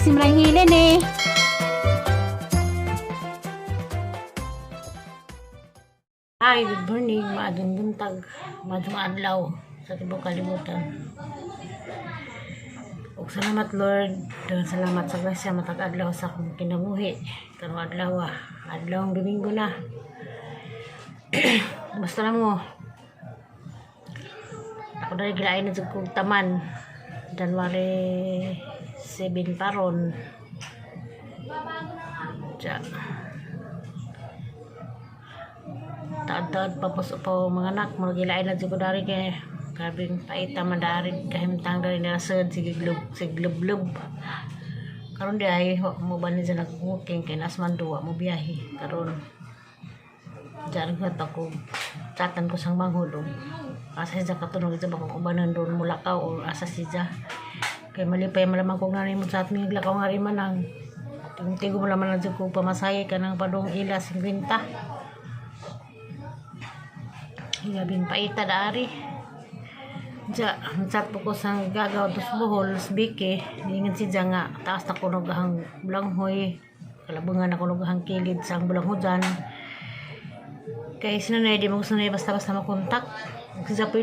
Simran Hilene. Hi, good morning, maadong buntag, maadong adlaw sa tibok kalibutan. Ug salamat, Lord, daghang salamat sa grasya matag adlaw sa akong kinabuhi. Karong adlaw, adlaw Domingo na. Basta na mo. Ako dali gilain na jud kog taman. January 7 paron. Diya. Taad-taad pa po pa mga anak mo, gilain na jud ko dari kay grabing paita man dari, kahimtang dari nila sad, sige glob sige glub. Karon di ay wa mo bani sa nag-walking kay nas man duwa mo biyahe karon. Diyan ko ako chatan ko sang manghulog, asa siya katunog sa bakong ubanan doon mulakaw or asa siya kay malipay malamang kung nanay mo sa atming lakaw nga rin manang tigo mo laman na jud ko pamasahe ka ng padong ila 50. Gabing paita daari. Diya, chat po ko sa gagaw tos Bohol, Biki. Ingan si Diya nga, taas na kunog ang bulanghoy. Kalabungan na kunog ang kilid sa ang bulanghojan. Kay sinanay, di mo gusto na basta-basta makontak. Kung siya po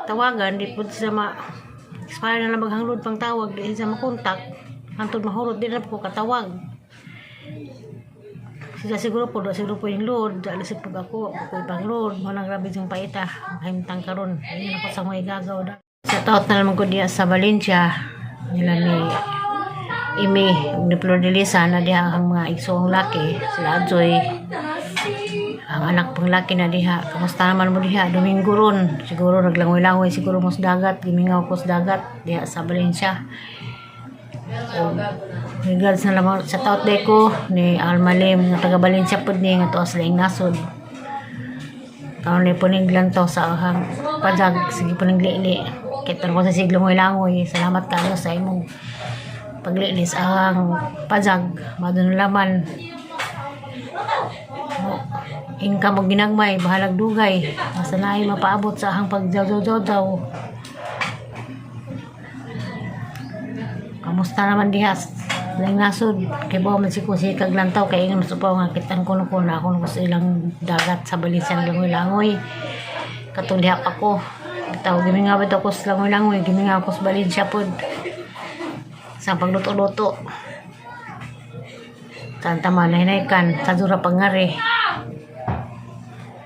tawagan, di po siya ma expire na lang maghanglod pang tawag, di siya makontak. Hantod mahurot, di na po katawag. Sila siguro po, do siguro po yung load. Dali sa pag ako, ako ipang load. Walang grabe yung paita. Kahimtang karon. Ayun ako sa mga igagaw da. Sa taot na naman ko diya sa Valencia. Nila ni Imi, ug ni Flor de Lisa na diha ang mga igsoong laki. Sila Adjoy. Ang anak pang laki na diha. Kamusta naman mo diha? Domingo ron. Siguro naglangoy-langoy siguro mo sa dagat. Gimingaw ko sa dagat diha sa Valencia. O, regards na lamang sa taot day ko ni Almalim nga taga Valencia pud ni nga tuwa sa laing nasod. Karon ni puning lantaw sa ahang padag, sige puning lili. Kita ko sa siglo mo langoy. Salamat kayo sa imong paglili sa ahang pajag. Madun laman. Mo, ingka mo ginagmay, bahalag dugay. Basta na ay mapaabot sa ahang pagjaw-jaw-jaw. Kamusta naman diha laing nasod? Kay bawa man si ko si kaglantaw kay ingon sa pa nga kitan ko ko na ako sa ilang dagat sa Valencia langoy-langoy. Katong diha pa ko. Bitaw gimingaw bitaw ko sa langoy-langoy, gimingaw ko sa Valencia pod. Sa pagluto-luto. Santa man kan sa dura pangari.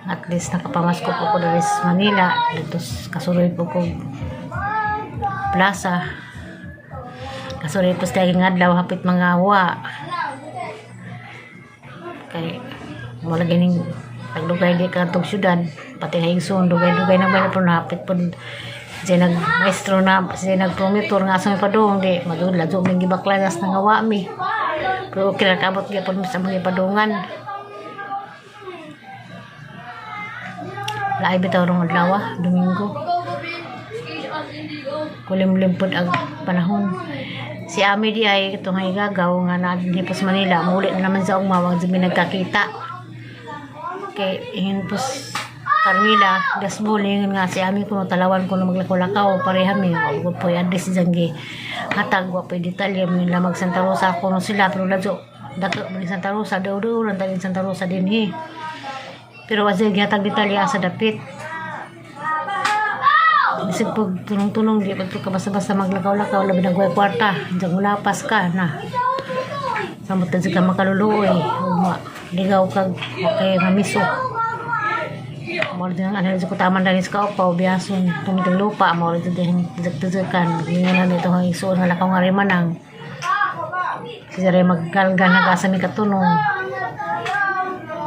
At least nakapamasko po ko diri sa Manila. Dito kasuroy po ko plaza. Kasuroy po sa daging adlaw hapit mga wa. Kay wala ganing pagdugay di ka tog syudad pati nga igsoon dugay-dugay na ba po na hapit po siya nag maestro na siya nagpromotor nga sa may padung di madula do mig gibaklanas na nga wa mi, pero okay ra kaabot gyapon sa mga padungan. Lahi bitaw rong adlaw, Domingo, kulimlim pod ang panahon. Si Ami di ay ito nga igagaw nga na dinhi po sa Manila, muli na naman sa ugma, wag mi nagkakita kay ingin po Carmila Gasbol, ingon nga si Ami kuno talawan kuno maglakaw-lakaw pareha mi, wa gud po address dyan gi hatag, wa po detalye mi lamag Santa Rosa kuno sila, pero ladyo dako man Santa Rosa, daw daw lang tagin Santa Rosa dinhi, pero wa siya gihatag detalye asa dapit. Bisag pag tulong-tulong, di pa ka basta-basta maglakaw-lakaw, labi na guway kwarta, diyan ulapas ka na. Samot na ka makaluluoy, ugma, ligaw kag, okay, mamiso. Mo din ang ano ko taman dali sa kaupaw, biyason, tumiting lupa, mo rin din tizag-tizagan. Nga na nito ang isuon nga lakaw nga rin manang. Siya rin magkalga nag-asa mi katunong.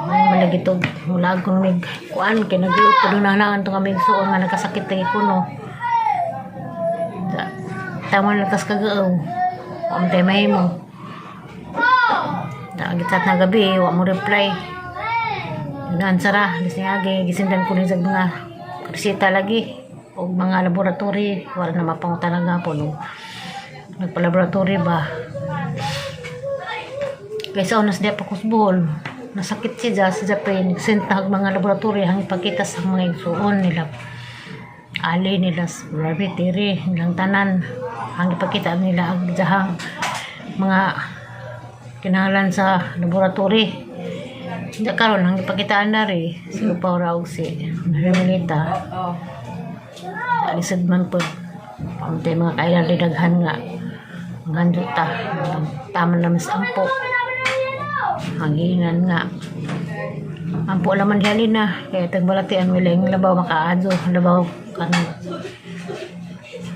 Ay, malagi to, wala akong mig, kuan, kay nag-iupo doon na naan to kami suon nga nagkasakit lagi kuno. Tama na tas kagaaw. Wa man tayo mahimo. Nagitsat na gabi, wa mo reply. Yun sara, gising agi, gisindan ko rin sa mga reseta lagi o mga laboratory, wala na mapangutan na po no. Nagpa-laboratory ba? Kaysa unas di pa kusbol. Nasakit siya, siya pa yun. Sent na mga laboratory ang ipakita sa mga igsuon nila. Ali nila, Rabi, Tiri, nilang tanan. Ang ipakita nila ang jahang Mga kinahanglan sa laboratory. Hindi karon ang ipakitaan na rin si Upaw ra og si Hermelita. Alisod man po. Pamtay mga kailan di daghan nga. Ang handot ta. Tama naman sa ampo. Hanginan nga. Ampo laman dali na. Kaya tagbalatian wala yung labaw makaadyo. Labaw kanang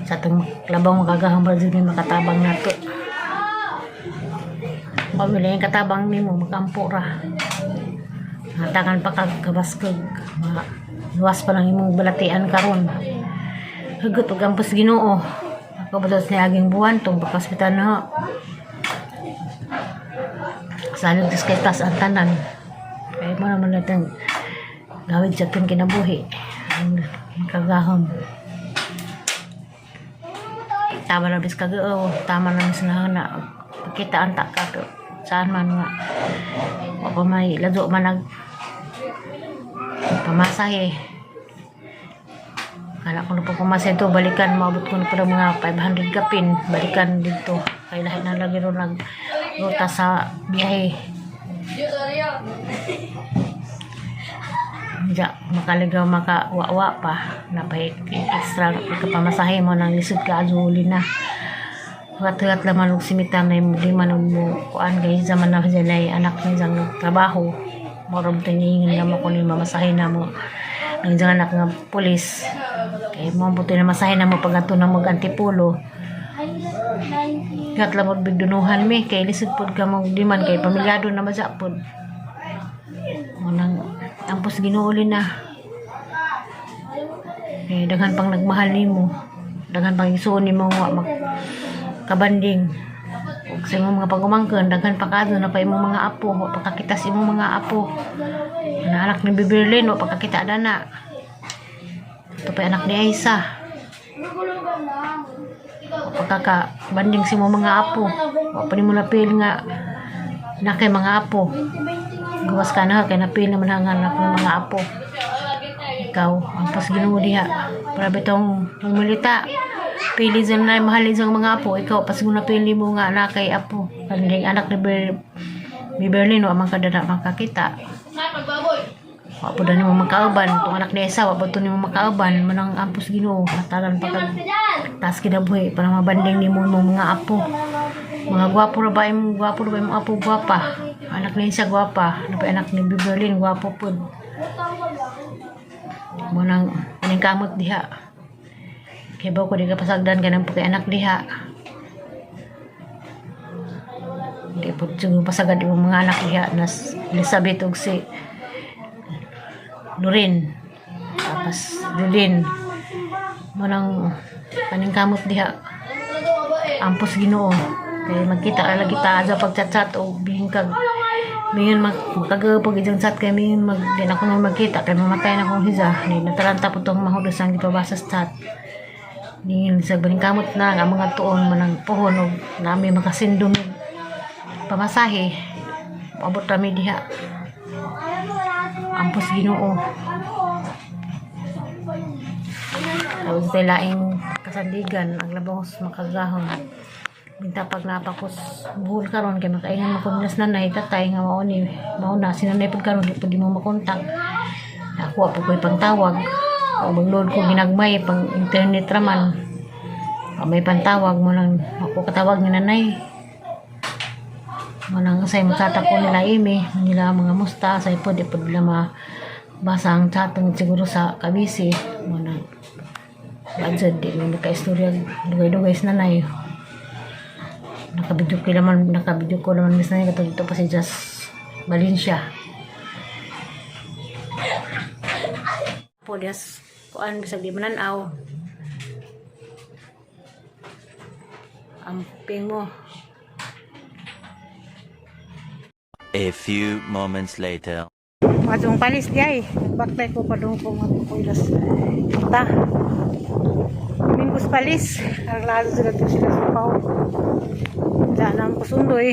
sa atong labaw makagahang ba dyan makatabang nato. Pamilya yung katabang nimo makampo ra. Hatakan pa kag kabaskog. Luwas pa lang imong balatian karon. Hugot og ampos Ginoo. Ako ba sa aging buwan tong pagka-hospital na. Salog dis kay tas ang tanan. Kaya mo naman natin gawin sa atong kinabuhi. Ang makagahom. Tama na bis kagao, tama na bis na na. Pagkitaan ta ka pero saan man nga. Wa pa may lado man nag pamasahe. Kala ko na po pamasahe to, balikan, maabot ko na pala mga 500 kapin, balikan dito. Kaya lahat na lagi ron nag ruta sa biyahe. Ja, makaligaw makawawa pa. Napay extra kapamasahe mo nang lisod ka uli na. Hugat-hugat laman og simita na yung di man og mo kuan kay zaman na siya ay anak ni isang trabaho. Morob tingin na mo kung mamasahe na mo ang isang anak nga pulis. Kay mo buti na masahe na mo pag ato na mag antipulo. Gat lamod bigdunuhan mi kay lisod pod ka mo di man kay pamilyado na madya pod. Unang ampos Ginoo na. Eh, daghan pang nagmahal nimo. Daghan pang isuon nimo wa mag kabanding. Ug sa imong mga pagumangkon, daghan pa kaadto na pa imong mga apo, wa pa kakita sa imong mga apo. Na anak ni Biberlin, wa pa kakita dana. Ito pa anak ni Aisa. Wa pa kakabanding sa imong mga apo. Wa pa nimo napil nga na kay mga apo. Gawas ka na kay napil naman ang anak ng mga apo. Ikaw, ang pas Ginoo diha. Para bitong milita. Pili dyan na mahalin sa mga apo. Ikaw, pas na pili mo nga anak kay apo. Kanding anak ni Berlin, wa man kadana makakita. Wa po na nimo makauban. Itong anak ni Esa, wa po to nimo makauban. Manang ampos Ginoo. Hatalan pa kag taas kinabuhi para mabanding nimo imong mga apo. Mga gwapo ra ba imong gwapo ra ba imong apo gwapa. Anak ni Isa gwapa, ano pa anak ni Beverlyn gwapo pud. Mo nang paningkamot diha. Kay ba ko di ka pasagdan kanang kay anak diha. Di pud siguro pasagad imong mga anak diha nas Elizabeth ug si Loren. Tapos Lulin. Mo nang paningkamot diha. Ampos Ginoo. Kay magkita ra lagi ta sa pagchat-chat o bingkag kag mingon mag makagapag ijang chat kay mingon mag di na ko na magkita kay mamatay na akong hiza ni nataranta po tong mahudos ang gipabasa sa chat ningon sa kamot na ang mga tuon manang pohon og nami makasindom pamasahe paabot kami diha. Ampos Ginoo. Tapos sa laing kasandigan ang labos makagahon minta pag napakos buhol karon kay makaingan mo kun nanay tatay nga mao ni mao na si nanay pud karon di pud mo makontak. Ako po ko'y pangtawag o magload ko ginagmay pang internet raman o may pantawag mo lang ako katawag ni nanay mo nang say makata ko nila imi nila mga musta say po di pud nila mabasa ang chat siguro sa kabisi mo nang budget di mo makaistorya dugay-dugay sa nanay. Nakabidyo ko naman, nakabidyo ko naman mis nanay katong dito pa si Just Valencia po dias kuan bisag di mananaw amping mo. A few moments later. Matong palis di ay. Baktay ko pa doon ko matukuilas. Ta. Minggus palis. Ang sila to sila sa pao. Diyan ang kusundoy.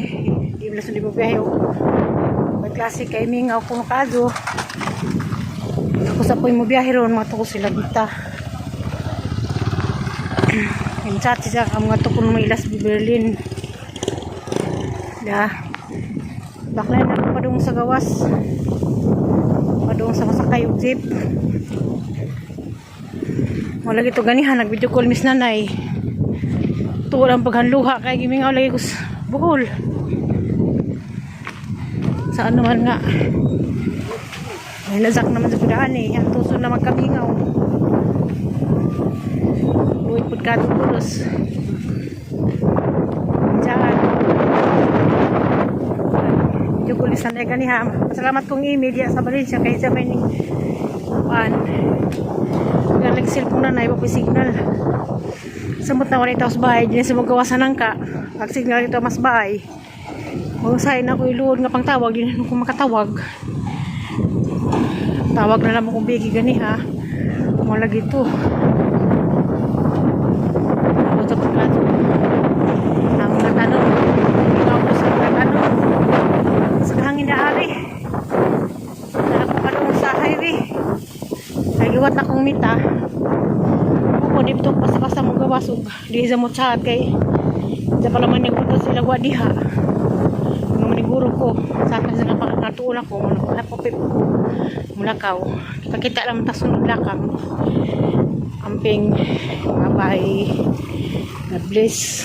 Di mo sundi mo biyahe. May klase kay mingaw ko makado. Ako sa po'y mo biyahe ron. Matuko sila bita. In chat siya ka mga tukon mo ilas Berlin. Da. Baklay na ako padung sa gawas. Padung sa masakay og jeep. Wala gito ganihan, nag-video call miss nanay. Tuol ang paghanluha kay gimingaw lagi ko sa Bohol. Sa ano man nga. Ay, nazak naman sa kudaan eh. Ang tuso na magkamingaw. Uwit pud ka tulos. Diyan. Video call miss nanay ganiha. Salamat kong email diya sa Valencia kay sa may ning kuan. Nga nag-cellphone na na, iba signal. Samot na wala ito sa bahay, di na sa magawasan ng ka. Pag signal ito mas bahay. Magusahin na ako iluod nga pang tawag, di na ko makatawag. Tawag na lang akong bigi gani ha. Wala gito. Ako sa pagkato. Ang mga tanong. Ikaw ko sa mga tanong. Sa hangin na ari. Nakapadong sa highway. Nagiwat na kong mita. Ako, di ito basta-basta mo gawas ug di sa mo chat kay sa pala man nagpunta sila wa diha. Nga maniguro ko sa akin sa napakatuon ako muna ko ko mulakaw. Kita-kita lang ta sunod lakang. Amping, bye bye. God bless.